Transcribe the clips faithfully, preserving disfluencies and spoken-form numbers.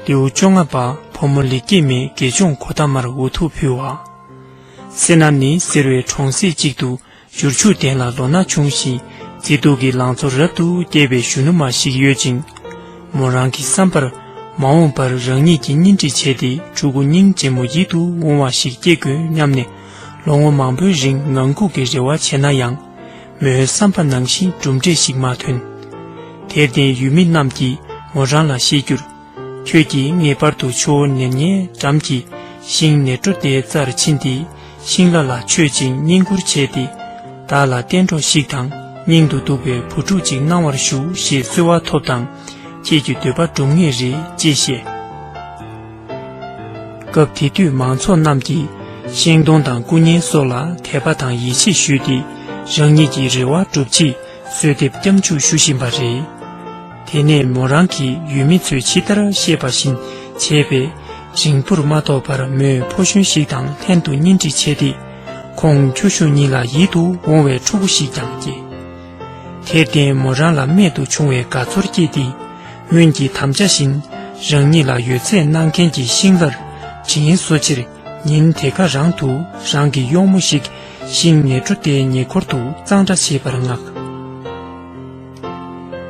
ལེའུ་བཅོ་ལྔ་པ། བུ་མོ་ལེགས་སྐྱེས་མས་དགེ་སྦྱོང་གོ་ཏ་མར་འུ་ཐུག་ཕུལ་བ། སེ་ན་ནི་ཟེར་བའི་གྲོང་གསེབ་ཅིག་ཏུ་བཞུར་ཆུ་ལྡན་ལ་ལོ་ན་ཆུང་ཞིང་མཛེས་སྡུག་གི་ལང་ཚོ་རབ་ཏུ་རྒྱས་པའི་གཞོན་ནུ་མ་ཞིག་ཡོད་ཅིང་། མོ་རང་གི་བསམ་པར་མ་འོངས་པར་རང་ཉིད་ཀྱིས་གཉེན་སྒྲིག་བྱས་ཏེ་ཕྲུ་གུ་སྙིང་རྗེ་མོ་ཡིད་དུ་འོང་བ་ཞིག་སྐྱེ་དགོས་སྙམ་ནས་ལོ་ངོ་མང་པོའི་རིང་ངང་སྒུག་གི་རེ་བ་བྱས་ན་ཡང་། མོའི་བསམ་པ་ནང་བཞིན་གྲུབ་འབྲས་ཤིག་མ་ཐོན། དེར་བརྟེན་ཡུལ་མི་རྣམས་ཀྱིས་མོ་རང་ལ་བཤད་རྒྱུར། ཁྱོད་ཀྱིས་ངེས་པར་དུ་ཆུ་བོ་ནེར་ཉའི་འགྲམ་གྱི་ཤིང་ནེ་ཀྲོ་ཏའི་རྩར་ཕྱིན་ཏེ་ཤིང་ལྭ་ལ་མཆོད་ཅིང་བསྙེན་བཀུར་བྱས་ཏེ། བདག་ལ་གཏན་གྲོགས་ཤིག་དང་སྙིང་དུ་སྡུག་པའི་བུ་ཕྲུག་ཅིག་གནང་བར་ཞུ་ཞེས་གསོལ་བ་ཐོབ་དང་། ཁྱེད་ཀྱི་འདོད་པ་འགྲུབ་ངེས་རེད་ཅེས་བཤད། སྐབས་དེ་དུས་མང་ཚོགས་རྣམས་ཀྱིས་ཤིང་སྡོང་དང་སྐུ་བརྙན་སོགས་ལ་དད་པ་དང་ཡིད་ཆེས་ཞུས་ཏེ་རང་ཉིད་ཀྱི་རེ་བ་སྒྲུབ་ཆེད་གསོལ་འདེབས་སྐྱབས་འཇུག་ཞུ་བཞིན་པ་རེད། དེ་ནས་མོ་རང་གིས་ཡུལ་མི་ཚོས་ཇི་ལྟར་བཤད་པ་བཞིན་བྱས་པས། རིང་པོར་མ་ཐོགས་པར་མོས་ཕོ་གཞོན་ཞིག་དང་ལྷན་དུ་གཉེན་སྒྲིག་བྱས་ཏེ། ཁོང་ཁྱོ་ཤུག་གཉིས་ལ་ཡིད་དུ་འོང་བའི་ཕྲུ་གུ་ཞིག་ཀྱང་སྐྱེས། དེར་བརྟེན་མོ་རང་ལ་རྨད་དུ་བྱུང་བའི་དགའ་ཚོར་སྐྱེས་ཏེ། སྔོན་གྱི་དམ་བཅའ་བཞིན་རང་ཉིད་ལ་ཡོད་ཚད་གནང་མཁན་གྱི་ཤིང་ལྭར་དྲིན་གཟོ་ཕྱིར། ཉིན་དེ་ག་རང་དུ་རང་གི་གཡོག་མོ་ཞིག་ཤིང་ནེ་ཀྲོ་ཏའི་ཉེ་འཁོར་དུ་གཙང་སྦྲ་བྱེད་པར་མངགས།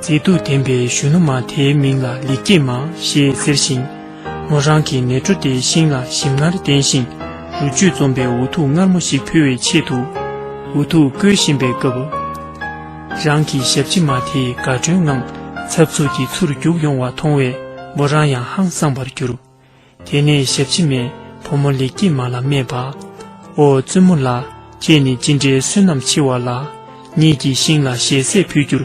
མཛེས་སྡུག་ལྡན་པའི་གཞོན་ནུ་མ་དེའི་མིང་ལ་ལེགས་སྐྱེས་མ་ཞེས་ཟེར་ཞིང་། མོ་རང་གིས་ནེ་ཀྲོ་ཏའི་ཤིང་ལྭ་ཞིམ་མངར་ལྡན་ཞིང་རུ་བཅུད་འཛོམས་པའི་འུ་ཐུག་མངར་མོ་ཞིག་ཕུལ་བའི་ཆེད་དུ། འུ་ཐུག་བསྐོལ་བཞིན་པའི་སྐབས། རང་གི་ཞབས་ཕྱི་མ་དེས་དགའ་སྤྲོའི་ངང་འཚབ་འཚུབ་ཀྱིས་ཚུར་རྒྱུག་ཡོང་བ་མཐོང་བས་མོ་རང་ཡང་ཧང་སངས་པར་གྱུར། དེ་ནས་ཞབས་ཕྱི་མས་བུ་མོ་ལེགས་སྐྱེས་མ་ལ་སྨྲས་པ། ཨོ་བཙུན་མོ་ལགས། ཁྱེད་ནི་ཅི་འདྲའི་བསོད་ནམས་ཆེ་བ་ལ། ངེད་ཀྱི་ཤིང་ལ་ཞལ་ཟས་ཕུལ་རྒྱུར་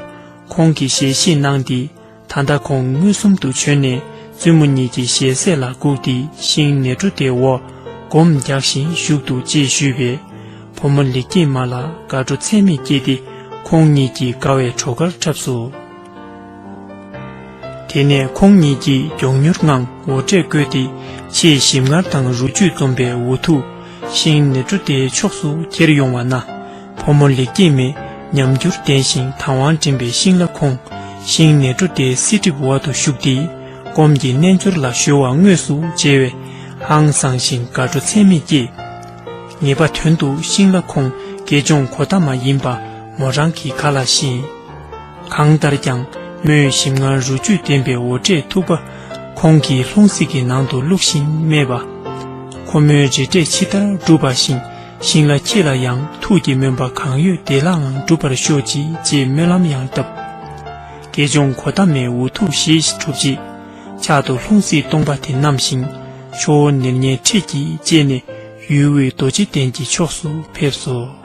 ཁོང་གིས་ཞལ་བཞེས་གནང་སྟེ། ད་ལྟ་ཁོང་མངོན་སུམ་དུ་བྱོན་ནས་བཙུན་མོ་ཉིད་ཀྱི་ཞལ་ཟས་ལ་སྒུག་སྟེ་ཤིང་ནེ་ཀྲོ་ཏའི་འོག་སྒོམ་རྒྱག་བཞིན་བཞུགས་འདུག་ཅེས་ཞུས་པས། བུ་མོ་ལེགས་སྐྱེས་མ་ལ་དགའ་སྤྲོ་ཚད་མེད་སྐྱེས་ཏེ་ཁོང་གཉིས་ཀྱིས་དགའ་བའི་བྲོ་གར་འཁྲབ་སོ། དེ་ནས་ཁོང་གཉིས་ཀྱིས་མགྱོགས་མྱུར་ངང་འོ་སྐྲད་བསྐོལ་ཏེ་ཆེས་ཞིམ་མངར་དང་རུ་བཅུད་འཛོམས་པའི་འུ་ཐུག་ཤིང་ནེ་ཀྲོ་ཏའི་ཕྱོགས་སུ་ཁྱེར་ཡོང་བ་ན། བུ་མོ་ལེགས་སྐྱེས་མས་ཉམས་འགྱུར་ལྡན་ཞིང་དང་བ་འདྲེན་པའི་ཤིང་ལྭ་ཁོང་ཤིང་ནེ་ཀྲོ་ཏའི་བསིལ་གྲིབ་འོག་ཏུ་ཞུགས་ཏེ། སྒོམ་གྱི་རྣལ་འབྱོར་ལ་གཞོལ་བ་དངོས་སུ་མཇལ་བས་ཧང་སངས་ཤིང་དགའ་སྤྲོ་ཚད་མེད་སྐྱེས། ངེས་པ་དོན་དུ་ཤིང་ལྭ་ཁོང་དགེ་སྦྱོང་གོ་ཏ་མ་ཡིན་པ་མོ་རང་གིས་ག་ལ་ཤེས། གང་ལྟར་ཀྱང་མོས་ཞིམ་མངར་རུ་བཅུད་ལྡན་པའི་འོ་སྐྲད་ཐུག་པ་ཁོང་གི་ལྷུང་བཟེད་ཀྱི་ནང་དུ་བླུགས་ཤིང་སྨྲས་པ། ཁོ་མོའི་རེ་འབྲས་ཇི་ལྟར་འགྲུབ་པ་བཞིན་ཤིང་ལྭ་ཁྱེད་ལ་ཡང་ཐུགས་ཀྱི་སྨོན་པ་གང་ཡོད་བདེ་བླག་ངང་འགྲུབ་པར་ཤོག་ཅིག་ཅེས་སྨོན་ལམ་ཡང་བཏབ། དགེ་སྦྱོང་གོ་ཏ་མའི་འུ་ཐུག་ཞེས་གྲུབ་རྗེས་ཕྱག་ཏུ་ལྷུང་བཟེད་སྟོང་པ་དེ་བསྣམས་ཤིང་ཆུ་བོ་ནེར་ཉའི་འཁྲིས་ཀྱིས་བཅད་ནས་ཡུལ་དབུས་རྡོ་རྗེ་གདན་གྱི་ཕྱོགས་སུ་ཕེབས་སོ།